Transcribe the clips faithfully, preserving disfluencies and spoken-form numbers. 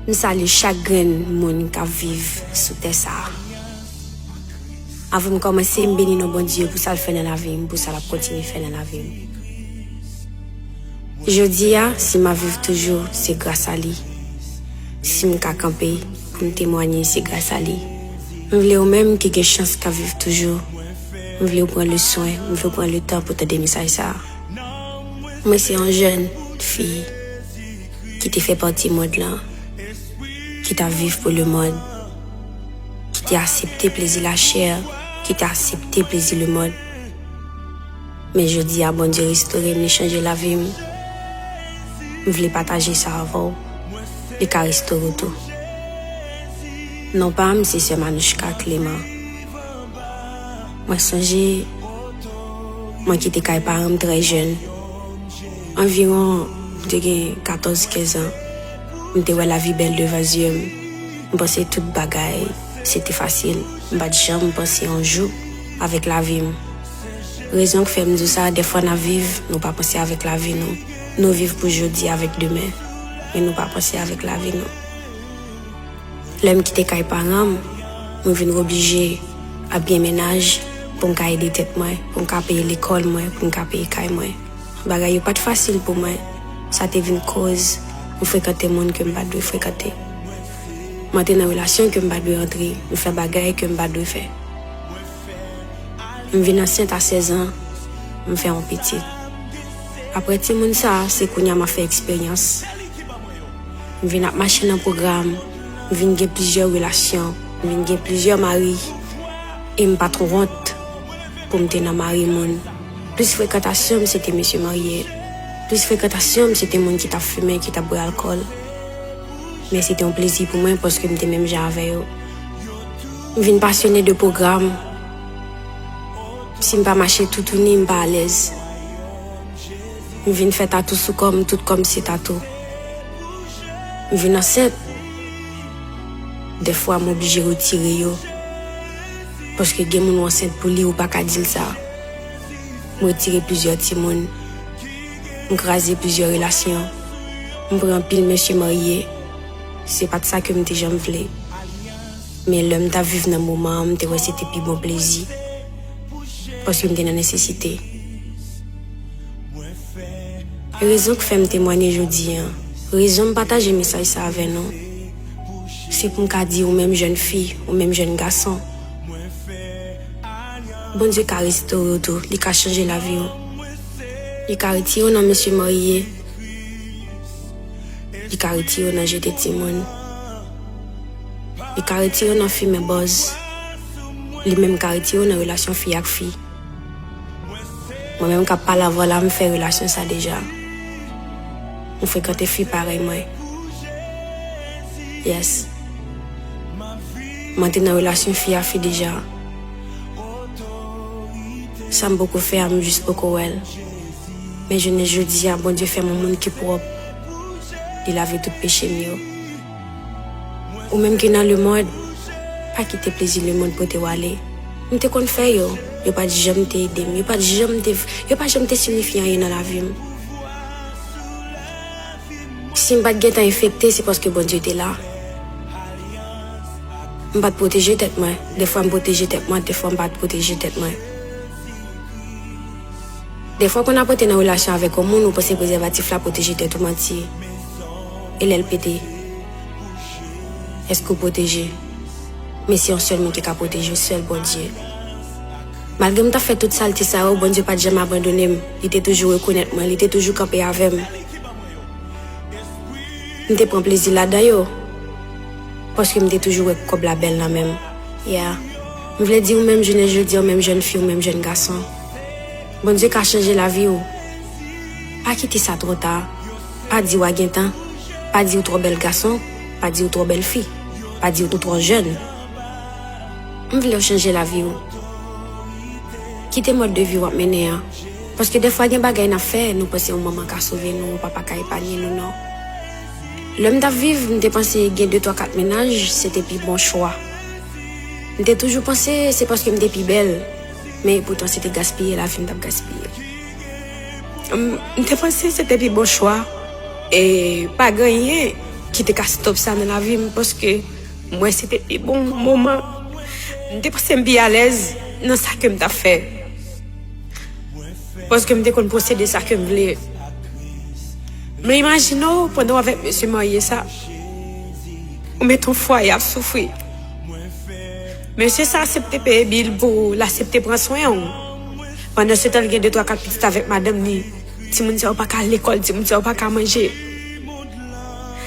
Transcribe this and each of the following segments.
M salye chak grenn moun k ap viv sou tè sa a. Avan m kòmanse, m beni non Bondye pou sa l fè nan lavi m, pou sa l ap kontinye fè nan lavi m. Jodi a, si m ap viv toujou, se gras a li. Si m ka kanpe pou m temwanye, se gras a li. M vle ou menm ki gen chans k ap viv toujou, m vle w pran le swen, m vle w pran le tan pou tande mesaj sa a. Mwen se yon jèn fi ki te fè pati mond lan, ki t ap viv pou lemonn, ki te aksepte plezi lachè, ki te aksepte plezi lemonn. Men jodi a, Bondye restore m, li chanje lavi m. M vle pataje sa avè w. Li ka restore w tou. Non pa m, se sè Manouchka Clément. Mwen sonje, mwen kite kay paran m trè jèn. Anviwon, m te gen katòz, kenz an. M te wè lavi bèl devan zye m. M panse tout bagay, se te fasil. M pa t janm panse yon jou avèk lavi m. Rezon k fè m di w sa, dèfwa n ap viv, nou pa panse avèk lavi nou. Nou viv pou jodi avèk demen, men nou pa panse avèk lavi nou. Lè m kite kay paran m, mwen vin oblije ap gen mennaj pou m ka ede tèt mwen, pou m ka peye lekòl mwen, pou m ka peye kay mwen. Bagay yo pa t fasil pou mwen. Sa te vin koz m frekante moun ke m pa t dwe frekante. M antre nan relasyon ke m pa t dwe antre. M fè bagay ke m pa t dwe fè. M vin ansent a sèz an, m fè yon pitit. Apre timoun sa, se kounye a m ap fè eksperyans. M vin ap mache nan pwogram, m vin gen plizyè relasyon, m vin gen plizyè mari, e m pa t wont pou m te nan mari moun. Plis frekantasyon m, se te mesye marye. Plis frekantasyon m, se te moun ki t ap fimen, ki t ap bwè alkòl. Men se te yon plezi pou mwen, paske m te menm jan avè yo. M vin pasyone de pwogram. Si m pa mache toutouni, m pa alèz. M vin fè tatou sou kò m, tout kò m se tatou. M vin ansent. Dèfwa, m oblije retire yo. Paske gen moun ou ansent pou li, ou pa ka di l sa. M retire plizyè timoun. M kraze plizyè relasyon. M pran anpil mesye marye. Se pa t sa ke m te janm vle. Men lè m t ap viv nan moman an, m te wè se te pi bon plezi. Paske m te nan nesesite. Rezon k fè m temwanye jodi a, rezon m pataje mesaj sa avè nou, se pou m ka di ou menm jèn fi, ou menm jèn gason, Bondye ka restore w tou, li ka chanje lavi w. Li ka retire w nan mesye marye. Li ka retire w nan jete timoun. Li ka retire w nan fimen bòz. Li menm ka retire w nan relasyon fi ak fi. Mwen menm k ap pale avè w la, m fè relasyon sa deja. M frekante fi parèy mwen. Yes. Mwen te nan relasyon fi a fi deja. Sa m poko fè a, m jis poko wè l. Men jounen jodi a, Bondye fè m yon moun ki pwòp. Li lave tout peche m yo. Ou menm ki nan lemonn, pa kite plezi lemonn pote w ale. M te konn fè yo, yo pa t janm te ede m, yo pa t janm te, yo pa janm te siyifi anyen nan lavi m. Si m pa t gentan enfekte, se paske Bondye te la. M pa t pwoteje tèt mwen. Dèfwa m pwoteje tèt mwen, dèfwa m pa t pwoteje tèt mwen. Dèfwa, kon ap rete nan relasyon avèk yon moun, ou panse prezèvatif la pwoteje tèt ou, manti. E lè l pete, èske w pwoteje? Men se yon sèl moun ki ka pwoteje w, sèl Bondye. Malgre m t ap fè tout salte sa yo, Bondye pa t janm abandone m. Li te toujou rekonèt mwen, li te toujou kanpe avè m. M te pran plezi ladan yo, paske m te toujou wè kòb la bèl nan men m. Yeah. M vle di ou menm jounen jodi a, ou menm jèn fi, ou menm jèn gason, Bondye ka chanje lavi w. Pa kite sa twò ta. Pa di w a gen tan. Pa di w twò bèl gason. Pa di w twò bèl fi. Pa di w twò jèn. M vle w chanje lavi w. Kite mòd de vi w ap mennen an. Paske dèfwa gen bagay n ap fè, nou panse yon manman ka sove nou, yon papa ka epanye nou, non. Lè m t ap viv, m te panse gen de, twa, kat mennaj, se te pi bon chwa. M te toujou panse se paske m te pi bèl, men epoutan se te gaspiye lavi m t ap gaspiye. M, m te panse se te pi bon chwa, e pa gen anyen ki te ka stop sa nan lavi m, paske m wè se te pi bon moman. M te panse m pi alèz nan sa ke m t ap fè. Paske m te konn posede sa ke m vle. Men imajine w, pandan w avèk mesye marye sa, ou mete yon fwaye ap soufri. Mesye sa aksepte peye bil pou ou, l aksepte pran swen w. Pandan se tan, l gen de, twa, kat pitit avèk madanm li. Timoun sa yo pa ka al lekòl, timoun sa yo pa ka manje.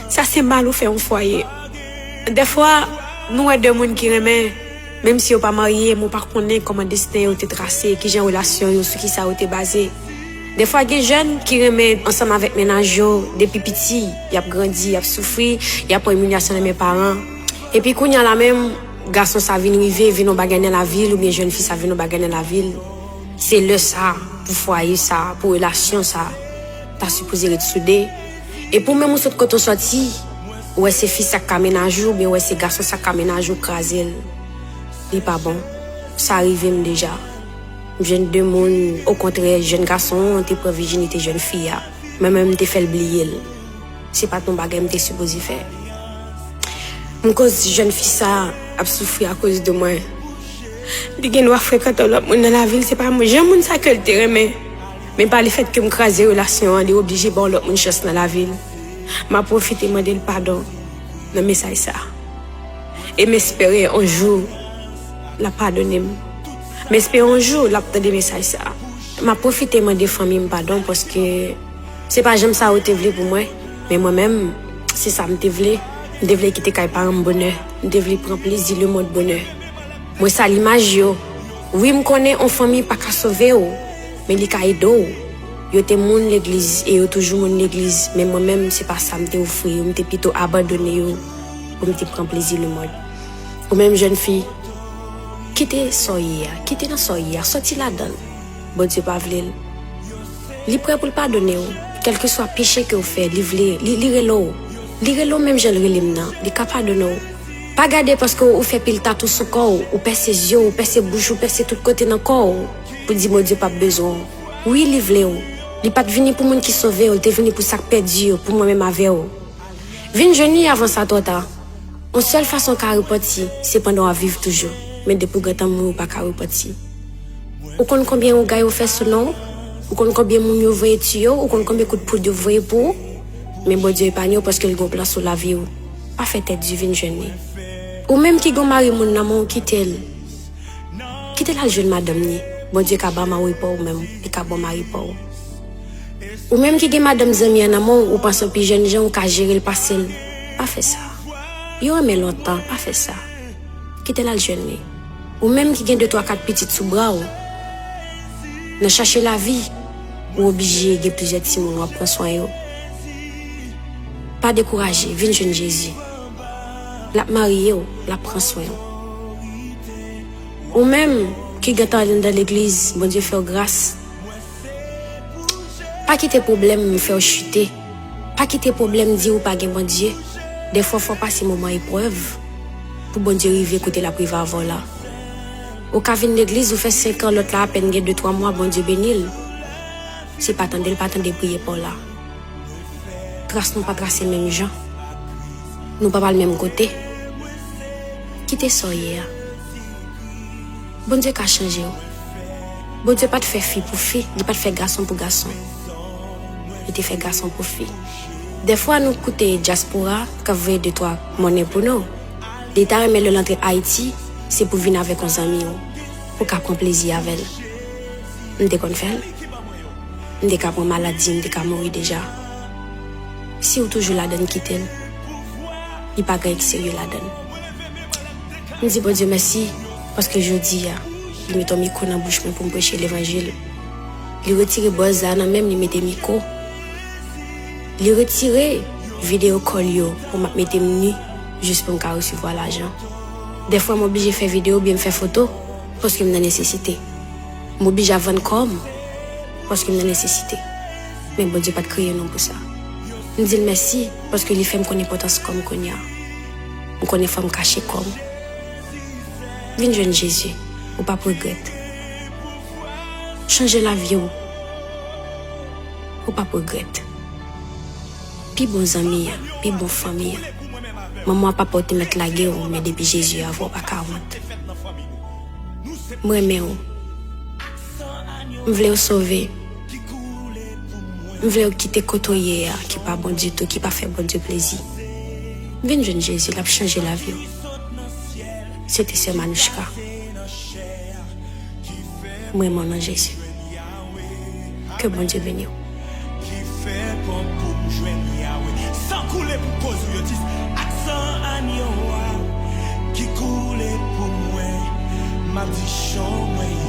Sa se mal ou fè yon fwaye. Dèfwa, nou wè de moun ki renmen, menm si yo pa marye, men w pa konnen kòman desten yo te trase, kijan relasyon yo, sou kisa yo te baze. Dèfwa, gen jèn ki renmen ansanm avèk mennaj yo, depi piti, y ap grandi, y ap soufri, y ap pran imilyasyon nan men paran. Epi kounye a la menm, gason sa vin rive, vin yon bagay nan lavi l, oubyen jèn fi sa vin yon bagay nan lavi l. Se lè sa, pou fwaye sa, pou relasyon sa, ta sipoze ret soude. E pou menm ou sot kote w sòti, ou wè se fi sa k ka mennaj ou, oubyen ou wè se gason sa k ka mennaj ou, kraze l. Li pa bon. Sa rive m deja. M jwenn de moun, okontrè, jèn gason an te pran vijinite jèn fi a. Mwen menm, m te fè l bliye l. Se pa t yon bagay m te sipoze fè. M koz jèn fi sa ap soufri akoz de mwen. Li gen dwa frekante yon lòt moun nan lavi l, se pa mwen. Jan moun sa ke l te renmen. Men pa lefèt ke m kraze relasyon an, li oblije ba yon lòt moun chans nan lavi l. M ap pwofite mande l padon nan mesaj sa. E m espere yon jou l ap padone m. M espere yon jou l ap tande mesaj sa. M ap pwofite mande fanmi m padon paske se pa janm sa yo te vle pou mwen. Men mwen menm, se sa m te vle. M te vle kite kay paran m bonè. M te vle pran plezi lemonn bonè. Mwen sa limaj yo. Wi, m konnen yon fanmi pa ka sove w, men li ka ede w. Yo te moun legliz e yo toujou moun legliz, men mwen menm, se pa sa m te ofri yo. M te pito abandone yo pou m te pran plezi lemonn. Ou menm jèn fi, kite sa w ye a, kite nan sa w ye a, sòti ladan l. Bondye pa vle l. Li prè pou l padone w. Kèlkeswa peche ke w fè, li vle, li, li rele w. Li rele w menm jan l rele m nan. Li ka padone w. Pa gade paske w fè pil tatou sou kò w, ou pèse zye w, ou pèse bouch ou, pèse tout kote nan kò w, pou di Bondye p ap bezwen w. Wi, li vle w. Li pa t vini pou moun ki sove yo, li te vini pou sa k pèdi yo, pou mwen menm avè w. Vin jwenn li avan sa twò ta. Yon sèl fason w ka repanti, se pandan w ap viv toujou. Men depi w gentan mouri, w pa ka repanti. Ou konn konbyen ougan yo fè sou non w? Ou konn konbyen moun yo voye tiye w? Ou konn konbyen kout poud yo voye pou ou? Men Bondye epanye w paske l gen yon plan sou lavi w. Pa fè tèt di, vin jwenn li. Ou menm ki gen yon mari moun nan men w, kite l. Kite l al jwenn madanm li. Bondye ka ba mari pa w menm, li ka ba w mari pa w. Ou menm ki gen madanm zanmi an nan men w, ou panse w pi jènjan, ou ka jere l pase l. Pa fè sa. Yo renmen lontan, pa fè sa. Kite l al jwenn li. Ou menm ki gen de, twa, kat pitit sou bra w, nan chache lavi, ou oblije gen plizyè timoun w ap pran swen yo. Pa dekouraje, vin jwenn Jezi. L ap marye w, l ap pran swen w. Ou menm ki gentan al anndan legliz, Bondye fè w gras. Pa kite pwoblèm fè w chite. Pa kite pwoblèm di w pa gen Bondye. Dèfwa fò w pase moman eprèv pou Bondye rive kote l ap rive avè w la. Ou ka vin legliz, ou fè senk an, lòt la apèn gen de, twa mwa, Bondye beni l. Si pa tande l, pa tande priyè pa w la. Tras nou pa trase menm jan. Nou pa pral menm kote. Kite sa w ye a. Bondye ka chanje w. Bondye pa t fè fi pou fi, li pa t fè gason pou gason. Li te fè gason pou fi. Dèfwa nou koute dyaspora k ap voye de, twa monnen pou nou. Li ta renmen lè l antre Ayiti, se pou vin avèk yon zanmi w, pou w ka pran plezi avè l. M te konn fè l. M te ka pran maladi, m te ka mouri deja. Si w toujou ladann, kite l. Li pa gen anyen ki serye ladann. M di Bondye mèsi, paske jodi a, li mete yon mikwo nan bouch mwen pou m preche levanjil. Li retire bòz la nan men m, li mete mikwo. Li retire videyo kòl yo pou m ap mete m ni, jis pou m ka resevwa lajan. Dèfwa m oblije fè videyo oubyen m fè foto, paske m nan nesesite. M oblije ap vann kò m, paske m nan nesesite. Men Bondye pa t kreye nou pou sa. M di l mèsi, paske li fè m konn enpòtans kò m kounye a. M konnen fò m kache kò m. Vin jwenn Jezi, ou p ap regrèt. Chanje lavi w, ou p ap regrèt. Pi bon zanmi a, pi bon fanmi an. Manman w ak papa w te mèt lage w, men depi Jezi avè w, w pa ka wont. M renmen w. M vle w sove. M vle w kite kote w ye a, ki pa bon ditou, ki pa fè Bondye plezi. Vin jwenn Jezi, l ap chanje lavi w. Se te sè Manouchka. M renmen w nan Jezi. Ke Bondye beni w. Ki fè pòt pou m jwenn Yawe. San koule pou koz ou yo di, ak san anyo a ki koule pou mwen. M ap di chan mwen